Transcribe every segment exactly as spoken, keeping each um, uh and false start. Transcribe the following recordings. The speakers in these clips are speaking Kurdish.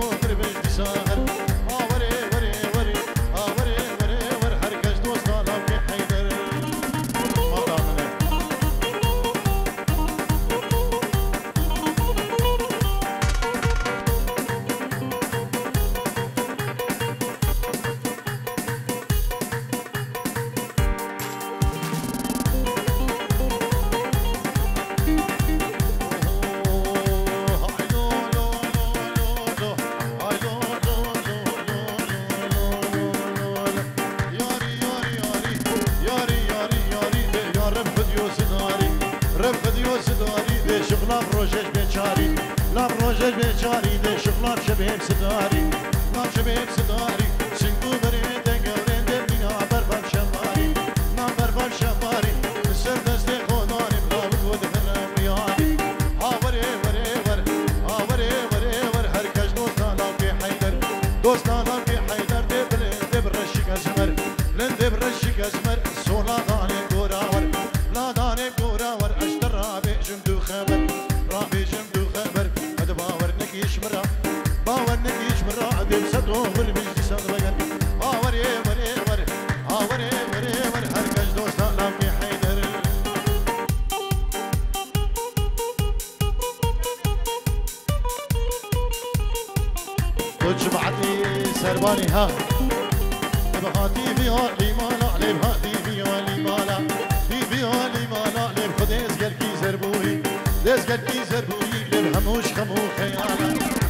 Oxir bêj dîsa xir. A werê, werê, werê. A werê, werê, wer. Her kes dosta lavkê Heyder. Mala min e. Lav rojej bê çarî, lav rojej bê çarî, dê şixlav şebêm sidarî, lav şebêm sidarî, singû berê de gewrên de mîna bervan şemarî, na bervan şemarî, ser destê xo danî, lavik xo dixine miyarî. A werê, werê, wer, a werê, werê, wer, her kes dosta lavkê Heyder, dosta lavkê Heyder, dê bilindê bi reşik ezmer, lindê bi reşik ezmer, sola danê gora wer, la danê gora wer, eşte rabêjim du xeber, rabêjim du xeber, qed bawer nekî ji min ra, bawer nekî ji min ra, dê bi sed oxir bêj dîsa veger. A werê, werê, wer, a werê, werê, wer, her kes dosta lavkê Heyder. Tu çi behetî serbanî ha? Bi hatî viya lîmala, lê bi hatî viya lîmala, bi viya lîmala, lê bi Xwedê ez gelkî zer bûyî, lê ez gelkî zer bûyî, lê bi hemû ji xem û xeyala,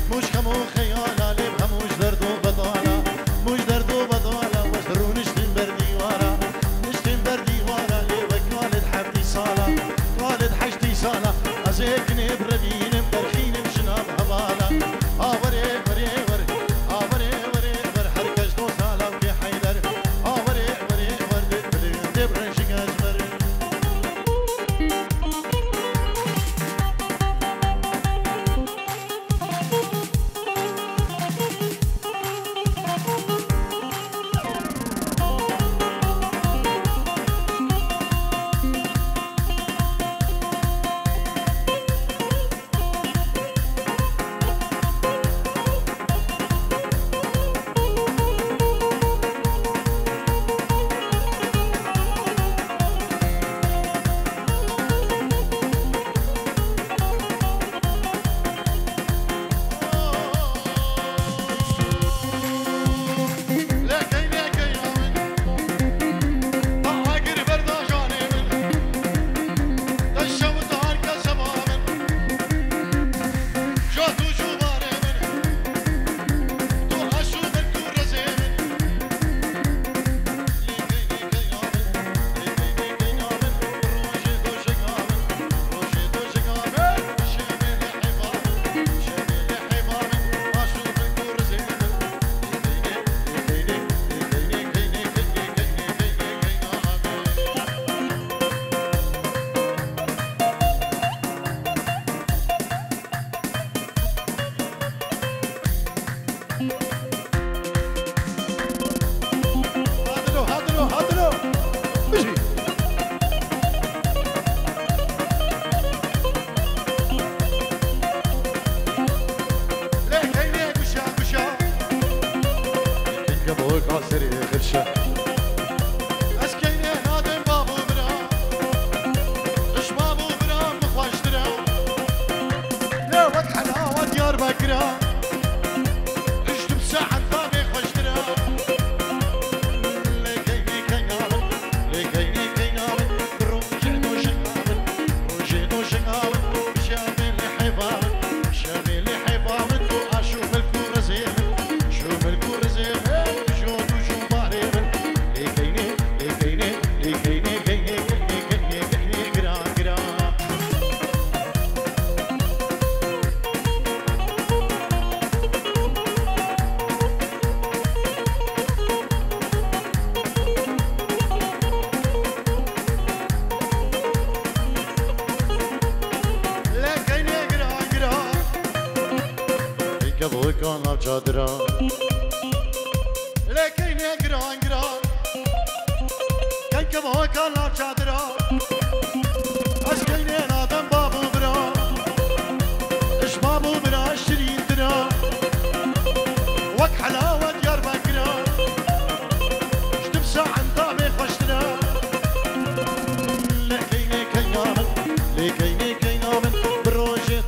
hemû ji xem û xeyala, lê bi hemû ji derd û bedala, hemû ji derd û bedala, wes rûniştîn ber dîwara, niştîn ber dîwara, lê wek kalê di heftî sala, kalê di heştî sala, ez ê kinê bi revînim, derxînim jina bi hevala. A werê, werê, wer, a werê, werê, wer, her kes dosta lavkê Heyder. A werê, werê, wer, dê, dê, dê, dê, reşik ezber. Hadilo, hadilo, hadilo. Bijî. Lê keynê guşa, guşa. Kengeboka serê xirşe. Ez keynê nadim bab û bira. Ji bab û bira min xweştir e. Lê wek helawa Diyarbekir e. Ji tim saet bavê xweştir e. Lê keynê keyna min, lê keynê keyna min, rojê doşika min, rojê doşika min, şevê lê heyva min, şevê lê heyva min, tu aşû milk û rizê min, şû milk û rizê min, şû tu şû barê min. Lê keynê, lê keynê, lê keynê, keynê, keynê, keynê, keynê, giran, giran. Lê keynê giran giran. Eke boka nav çadira. Lê keynê giran giran. Eke boka nav çadira. Ez keynê nadim bab û bira. Ji bab û bira şirîntir e.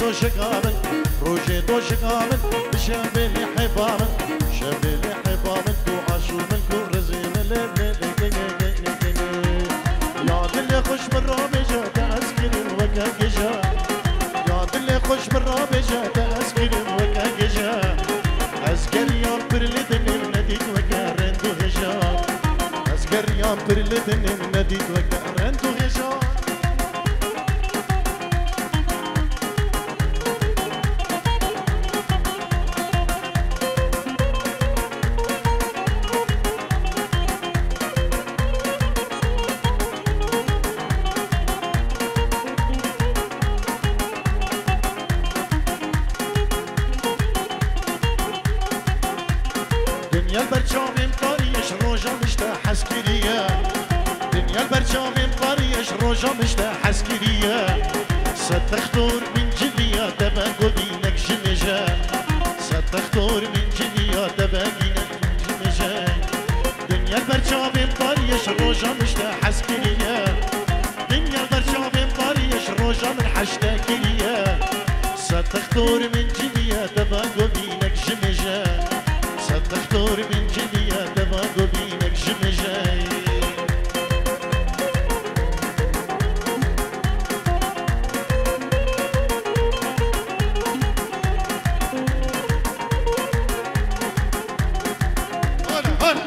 Doşika min, rojê doşika min, şevê lê heba min, şevê lê heba min, ku aşû min, ku rizê min lê lê lê lê lê lê lê lê. Ya dilê xweş min rabêje, te ez kirim weke gije. Ya dilê xweş min rabêje, te ez kirim weke gije. Ez geriyam pir li dinê nedît weke rend û hêja. Ez geriyam pir li dinê nedît weke rend û hêja. Dinya ber çavên pariyê ji roja min ji te hez kiriye. Dinya ber çavên pariyê ji roja min ji te hez kiriye. Sed textor min ciliya te be govînek ji min je. Sed textor min ciliya te be vînek ji min je. Dinya ber çavên pariyê ji roja min ji te hez kiriye. Dinya ber çavên pariyê ji roja min hez te kiriye. Sed textor min ciliya te be govînek ji min je. Sed textor min ciliya te be govînek ji min je. Hale, hale.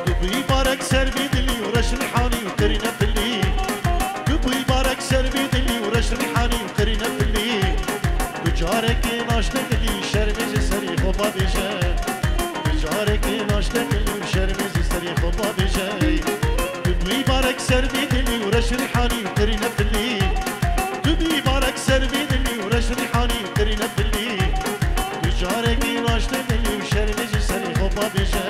Tu bûyî barek ser vî dilî û reş rihanî û qirîne pilî. Tu bûyî barek ser vî dilî û reş rihanî û qirîne pilî. Tu carekê naşte dilî şermê ji serî xwe bavêje. Tu carekê naşte dilî û şermê ji serî xwe bavêje. Tu bûyî barek ser vî dilî û reş rihanî û qirîne pilî. Tu bûyî barek ser vî dilî û reş rihanî û qirîne pilî. Tu carekî naşte dilî û şermê ji serî xwe bavêje.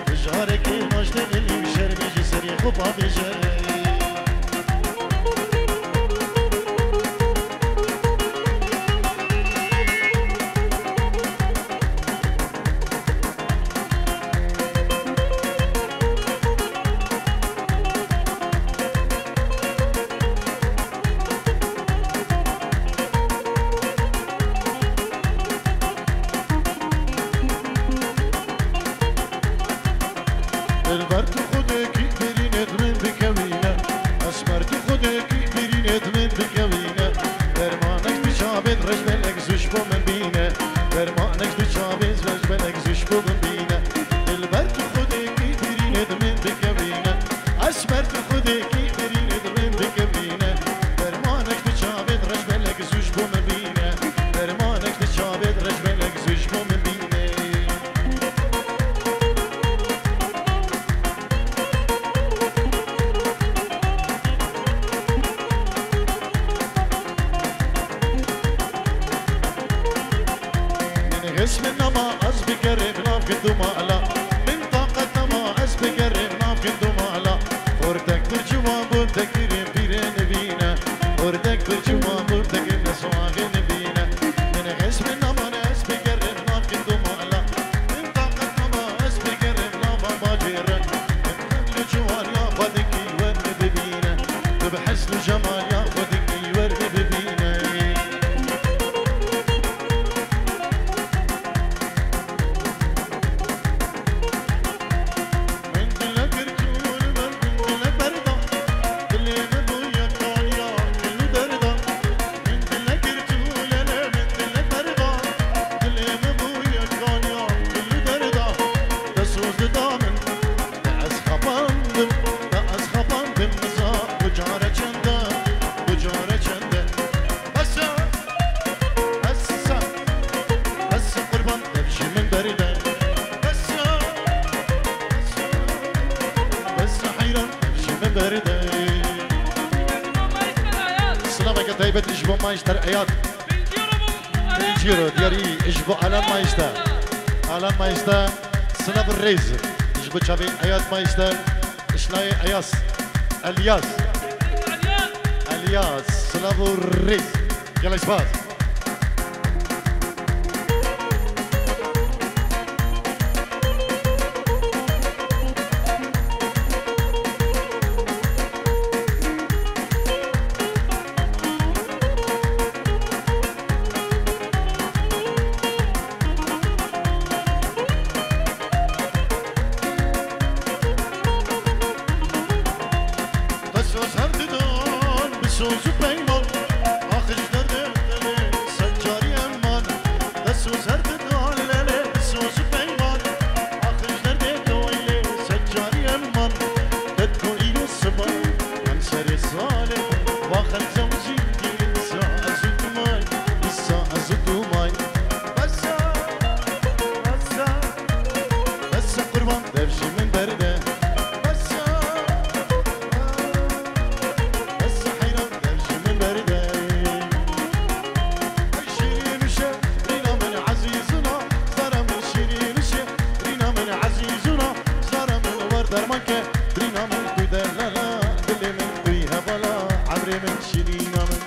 Tu carekî naşte dilî û şermê ji serî xwe bavêje. Dilber tu xwedekî birînê di min bikewîne. Esmer tu xwedekî birînê di min bikewîne. Dermanek di çavên rejbelek zû ji bo min bîne. Dermanek di çavên rejbelek zû ji bo min bîne. Dilber tu xwedekî birînê di min bikewîne. Esmer tu xwedekî birînê di min bikewîne. Dermanek di çavên rejbelek zû ji bo min bîne. Dermanek di çavên rejbelek zû ji bo min bîne. Min hêz min nema ez bigerê bi nav gund û mala. Min taqet nema ez bigerê bi nav gund û mala. Xortek bir ciwan bû tekirê pîrê nivîne. Xortek bir ciwan bû tekirê suaxê nivîne. Min hêz min nema ez bigerê bi nav gund û mala. Min taqet nema ez bigerê bi nava bacêre. Min hesn û cemaliya xwe dikî wer min bibîne. Tu bi hesn û cemaliya xwe dikî wer min bibîne. Min dile girtû li min, min dile berda. Dilê min bûye kaniya kil û derda. Min dile girtû lele, min dile berda. Dilê min bûye kaniya kil û derda. Te soz dida min, te ez xepandim, te ez xepandim niza. Bu care çende, bu care çende. Bes e, bes e, bes e qurban, dev ji min berde. Bes e, bes e heyran, dev ji min berde. Silaveke taybet ji bo Maîster Eyad. Birinci euro, diyarî ji bo Alan Maîster. Alan Maîster, silav û rêz. Ji bo çavê Eyad Maîster, Işnayê Eyas. Elyas. Elyas, silav û rêz. Gelek spas. Soz û peyman, axij derdê dilê, secarî eman. Dest û ser didalelê, soz û peyman, axij derdê dilê, secarî eman. Detko îro sibay, em serê salê, vaxel zewcî, îsa ez û tu may, îsa ez û tu may. Bes e, bes e, bes e qurban, dev ji min berde. Bes e, bes e heyran, dev ji min berde. Şîrîn û şirîna min ezîzina, zara min şîrîn û şirîna min ezîzina, zara min war derman ke, birîna min tu delala, dilê min tu hevala, emrê min şîrîna min.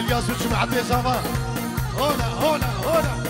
Gazu çi mehdê zava. Hola, hola, hola.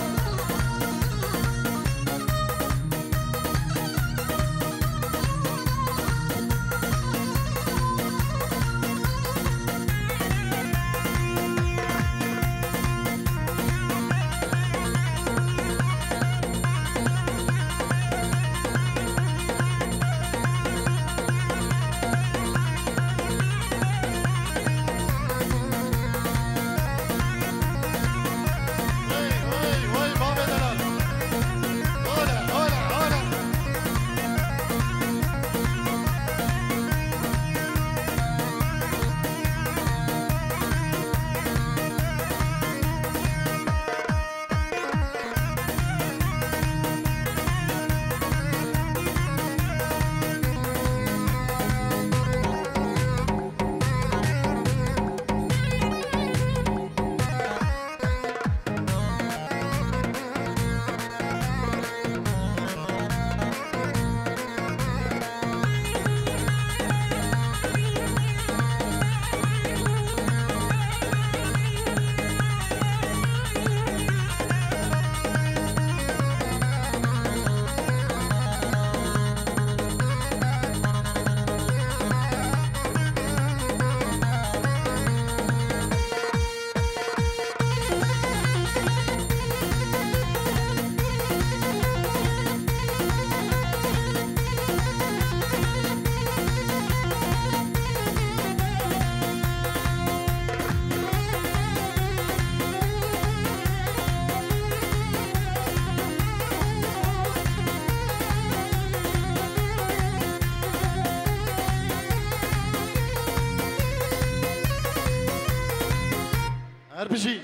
Her bijî.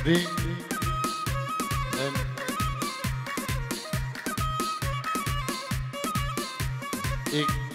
Bin. Em. Ik.